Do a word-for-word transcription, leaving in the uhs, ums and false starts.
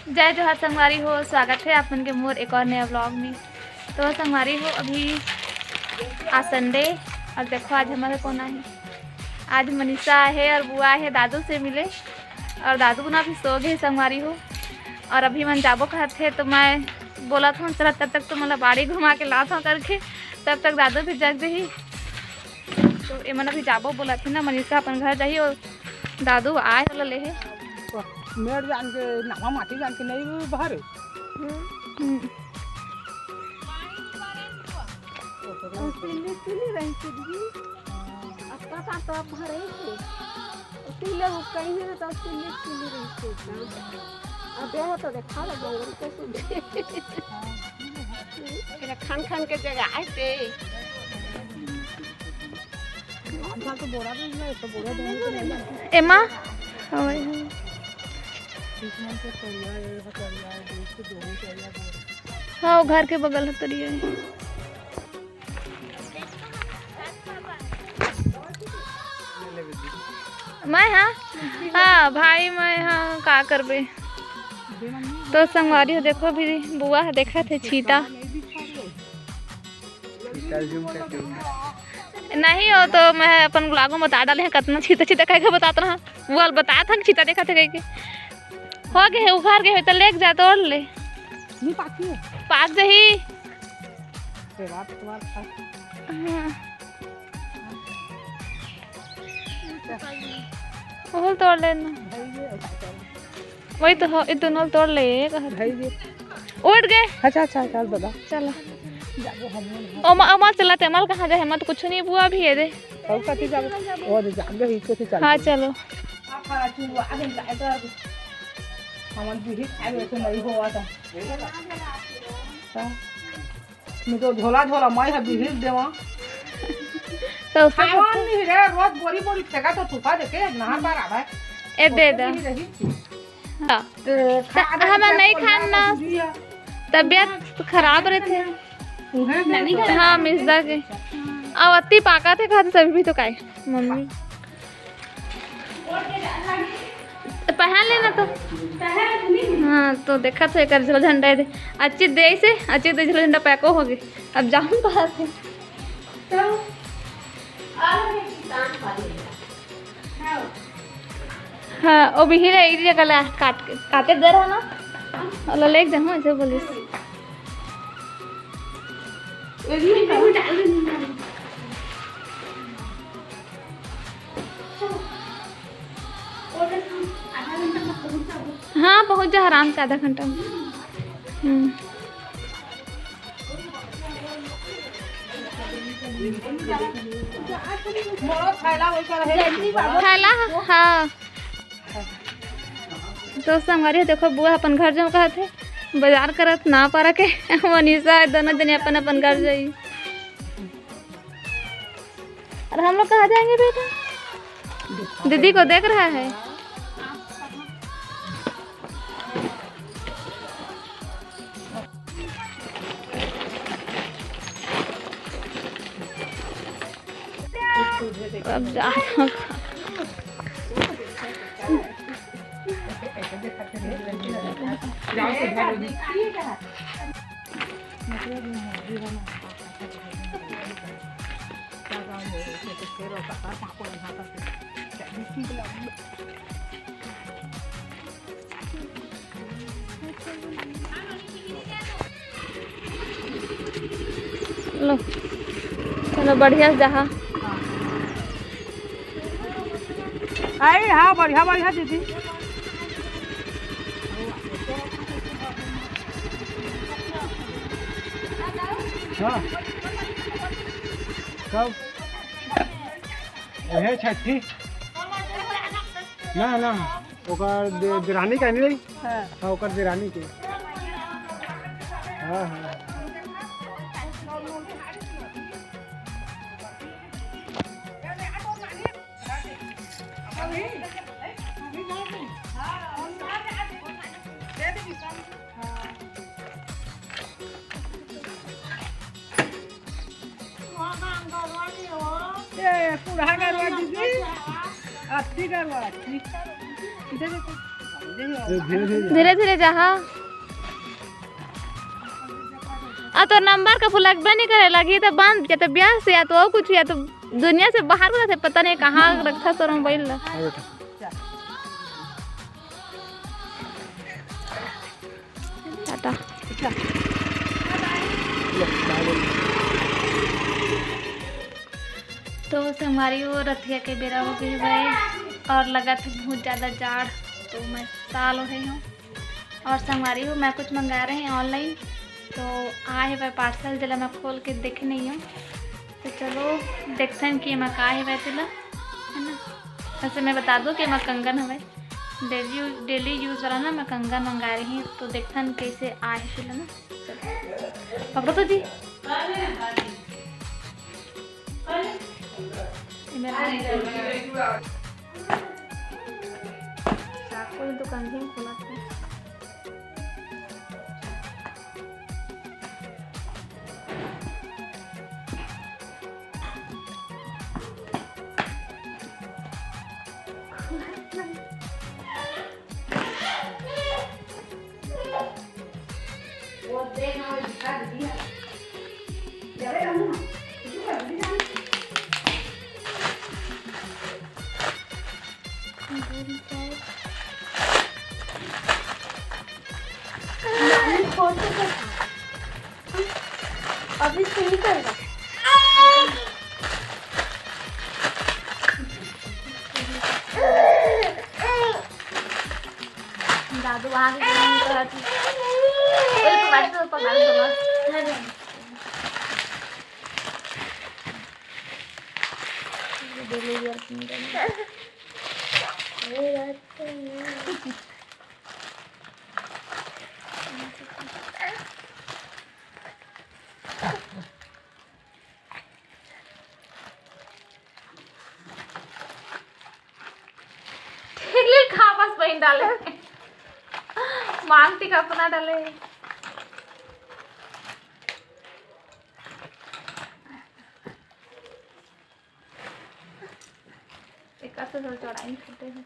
जय जोहार संगवारी हो, स्वागत हे आप मन के मोर एक और नया vlog में। तो संगवारी हो, अभी आज Sunday और देखो आज हमर कोन आहे, आज मनीषा आहे और बुआ आहे दादू से मिले। और दादू ना अभी सो गे संगवारी हो। और अभी मन जाबो कहत हे तो मैं बोलत हूँ चलत, तब तक तो मतलब बाड़ी घुमा के लात हूँ करके, तब तक दादू भी जग जही। तो एमन अभी जाबो बोलत हे ना, मनीषा अपन घर जाही और दादू आए वाला लेहे। मेड़ जान के, नावा माटी जान के नहीं बाहर। हम्म। अब पता तो अब भरे थे। तिले वो कहीं है तो तिले तिले रही थे। अब यह तो देखा लो जंगल के सुन। खान खान के जगह आए थे। एमा हवय, हवय। हाँ, वो घर के बगल ह तरिया हे। मैं हाँ, हाँ भाई, मैं हाँ, का करबे? तो संगवारी हो, देखो, अभी बुआ ह देखत हे छीटा। नहीं हो तो मैं अपन vlog में बता डाले हैं, कतना छीता छीता कह के बतात रहा। वो वाला बतात हन, छीता देखत हे कह के। हो गे हे, उखाड़ गे हे, तो लेके जा, तोड़ ले। नहीं पाकी है। पाक जही। तेरा तो तुम्हारा था। हाँ। वो तोड़ लेना। भाई ये ऐसा कर। वही तो हो, ये दोनों तोड़ ले, ये कहा। भाई ये। उठ गए। अच्छा, अच्छा, चल दादा। चलो। जाबो हम लोग। ओमा, ओमा चलाते, अमल कहाँ जाए? मत कुछ नहीं बुआ भी है दे। और कथी जाबो? और जाबो ही कथी चल। हाँ, चलो। हमन बिही खाए वैसे नहीं होवा था। हाँ। नहीं तो झोला झोला मैं है बिही देवा। तो उससे खावन नहीं रे, रोज बोरी बोरी फेंका तो तूफा देखे, नहा बार आवे। ए दे दे। नहीं रही। हाँ। तो त-, खा दे, हमें क्या नहीं बोल रहा खाना। है, बुझिया। तबीयत खराब रहते हैं। हाँ, मिर्जा के। अब अति पाका थे खाते सभी भी तो काय, मम्मी। तो पहन लेना तो। हाँ, तो देखा तो एक झोला झंडा है दे। अच्छी दे से, अच्छी दे झोला झंडा पैको हो गए। अब जाऊँ कहाँ से? तो हाँ, ओ बिही रे, इही जगह ला काट के, काटे दे रहा ना। ओला लेके जाहूँ, ऐसे बोलिस। हाँ, पहुँच जा आराम से आधा घंटा में। हम्म। थैला, हाँ। तो संगवारी हो, देखो, बुआ अपन घर जाऊँ कहत हे, बाजार करत ना पारा के। मनीषा हे, दोनों जने अपन अपन घर जाई। और हम लोग कहाँ जाएंगे बेटा? दीदी को देख रहा है। अब जा। लो, चलो, बढ़िया से जाहा। आई, हाँ, बढ़िया, बढ़िया दीदी। हाँ। कब? ओहे छठी। ना, ना, ओकर दे-, देरानी का नहीं रही? हाँ। हाँ, ओकर देरानी के। हाँ, हाँ। ए, बूढ़ा गरवा दीदी, अस्थि गरवा, अस्थि। इधर देखो। धीरे धीरे जाहा। आ, तोर नंबर का लगबे नहीं करे लगी, तो बंद या तो ब्याह से या तो और कुछ या तो दुनिया से बाहर को रहते, पता नहीं कहाँ रखा तोर मोबाइल ला। टाटा। तो संगवारी हो, रतिया के बेरा हो गए भाई, और लगत है बहुत ज़्यादा जाड़, तो मैं साल हो रही हूँ। और संगवारी हो, मैं कुछ मंगा रहे हैं ऑनलाइन, तो आए हुए पार्सल, जला मैं खोल के देखे नहीं हूँ। तो चलो देखते हैं कि एमा का है वैसे ला, है ना। वैसे मैं बता दूँ कि एमा कंगन हवे, डेली डेली यूज वाला ना, मैं कंगन मंगा रही हूँ, तो देखते हैं कैसे आए फिर ना। चलो, पकड़ो तो जी। ये मेरा चाकू दुकान भी खोला था। अभी से निकल रहा। दादू वहाँ के गेम करत हे। ए, तो बात तो पकड़ दो ना। ये ले यार, तुम जानो। ये बात तो नहीं। ठीक ले खा बस बहन डाले। मांग टीका अपना डाले। एक आध तो चौड़ाई छोटे हैं।